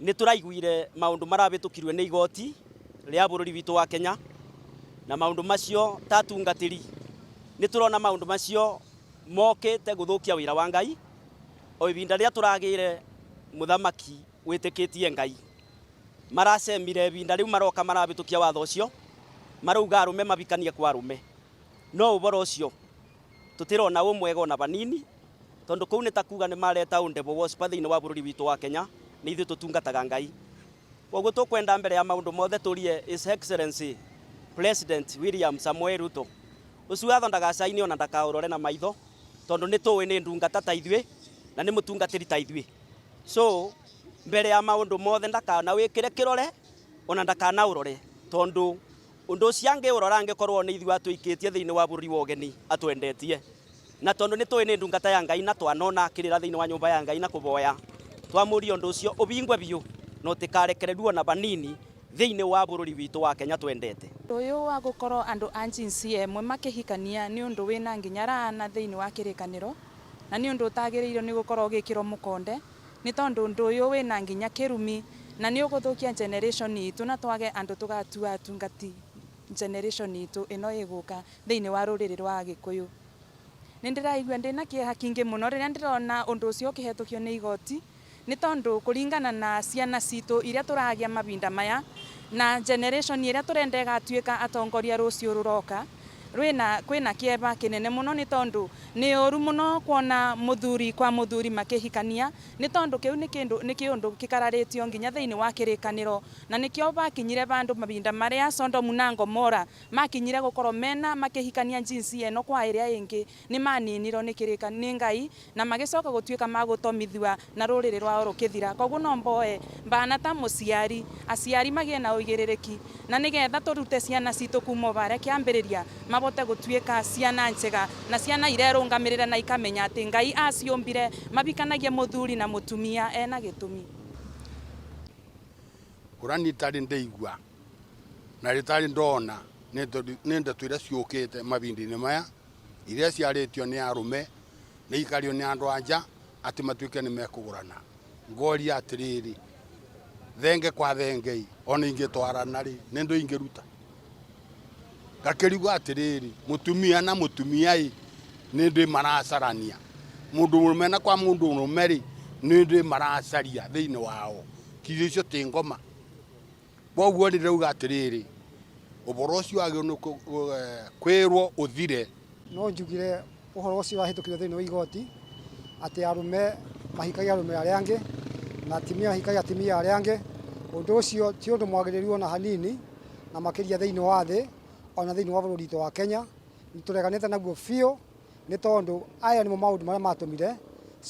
Nĩ tũraiguire maũndũ marabĩtũkirwe nĩ igoti rĩa bũrũri witũ wa Kenya, na maũndũ macio ta atungatĩri nĩ tũrona maũndũ macio mokĩte gũthũkia wĩra wa Ngai o ibinda rĩrĩa tũragĩire mũthamaki wĩtĩkĩtie Ngai. Maracemire ibinda rĩu maroka marabĩtũkia watho ũcio, marauga arũme mabikanie kwa arũme. No ũboro ũcio tũtĩrona wĩ mwega ona vanini, tondu kũu nĩ ta kuga nĩ mareta ũndevil worshiper thĩinĩ wa bũrũri witũ wa Kenya, nĩ ithuĩ tũtungataga Ngai. Koguo tũkwenda mbere ya maũndũ mothe tũrie His Excellency President William Samoei Ruto, ũcio watho ndagacaine ona ndakaũrore na maitho, tondũ nĩ tũĩ nĩ ndungata ta ithuĩ na nĩ mũtungatĩri ta ithuĩ. So mbere ya maũndũ mothe ndakanawĩkĩre kĩrore ona ndakanaũrore, tondũ ũndũ ũcio angĩũrora angĩkorwo nĩ ithuĩ atũikĩtie thĩinĩ wa bũrũri wa ũgeni atwendetie. Na tondũ nĩ tũĩ nĩ ndungata ya Ngai na twanona akĩrĩra thĩinĩ wa nyũmba ya Ngai na kũboya, twamũria ũndũ ũcio ũbingwe biũ na ũtikarekererio ona vanini thĩinĩ wa bũrũri witũ wa Kenya twendete. Ũndũ ũyũ wa gũkorwo andũ a jinsia ĩmwe makĩhikania nĩ ũndũ wĩna nginya raana thĩinĩ wa kĩrĩkanĩro, na nĩ ũndũ ũtagĩrĩirwo nĩ gũkorwo ũgĩkĩrwo mũkonde, nĩ tondũ ũndũ ũyũ wĩna nginya kĩrumi na nĩ ũgũthũkia generation itũ na twage andũ tũgatua atungati generation itũ ĩno ĩgũka thĩinĩ wa rũrĩrĩ rwa Agĩkũyũ. Nĩ ndĩraigua ndĩna kĩeha kĩingĩ mũno rĩrĩa ndĩrona ũndũ ũcio ũkĩhetũkio nĩ igoti, nĩ tondũ kũringana na ciana citũ iria tũragĩa mahinda maya na generation ĩrĩa tũrenda ĩgatuĩka atongoria rũciũ rũroka, rwĩna kwĩna kĩeva kĩnene mũno, nĩ tondũ nĩ ũru mũno kuona mũthuri kwa mũthuri makĩhikania, nĩ tondũ kĩu nĩ kĩndũ nĩ kĩũndũ gĩkararĩtio nginya thĩinĩ wa kĩrĩkanĩro, na nĩkĩo bakinyire vandũ mahinda marĩa Sodomu na Gomora makinyire gũkorwo mena makĩhikania jinsia ĩno kwa ĩrĩa ĩngĩ, nĩ maninirwo nĩ kĩrĩka nĩ Ngai na magĩcoka gũtuĩka magũtomithua na rũrĩrĩ rwao rũkĩthira. Koguo no mboe mbana ta mũciari, aciari magĩe na ũigĩrĩrĩki na nĩgetha tũrute ciana citũ kuma o harĩa kĩambĩrĩria mabote gũtuĩka ciana njega na ciana irerũngamĩrĩra na ikamenya atĩ Ngai aciũmbire mabikanagie mũthuri na mũtumia ena gĩtũmi. Ũrĩa niĩ itarĩ ndaigua na rĩtarĩ ndona nĩ ndeto iria ciũkĩte mahinda-inĩ maya, iria ciarĩtio nĩ arũme na ikario nĩ andũ a nja atĩ matuĩke nĩ mekũgũrana. Ngoria atĩrĩrĩ, thenge kwa thenge ona ingĩtwarana rĩ, nĩ ndũ ingĩruta? Ngakĩrigwo atĩrĩrĩ, mũtumia na mũtumia ĩ, nĩ ndĩ maracarania? Mũndũ mũrũme na kwa mũndũ mũrũme rĩ, nĩ ndĩ maracaria thĩinĩ wao? Kiugo icio ti ngoma. Koguo rĩ, ndĩrauga atĩrĩrĩ, ũhoro ũcio wagĩrĩirwo nĩ kwĩrwo ũthire. No njugire ũhoro ũcio wahĩtũkirio thĩinĩ wa igoti atĩ arũme mahikagia arũme arĩa angĩ na atumia mahikagia atumia arĩa angĩ. Ũndũ ũcio ti ũndũ mwagĩrĩru ona hanini, na makĩria thĩinĩ wa thĩ ona thĩinĩ wa bũrũri witũ wa Kenya. Nĩ tũreganĩte naguo biũ, nĩ tondũ aya nĩmo maũndũ marĩa matũmire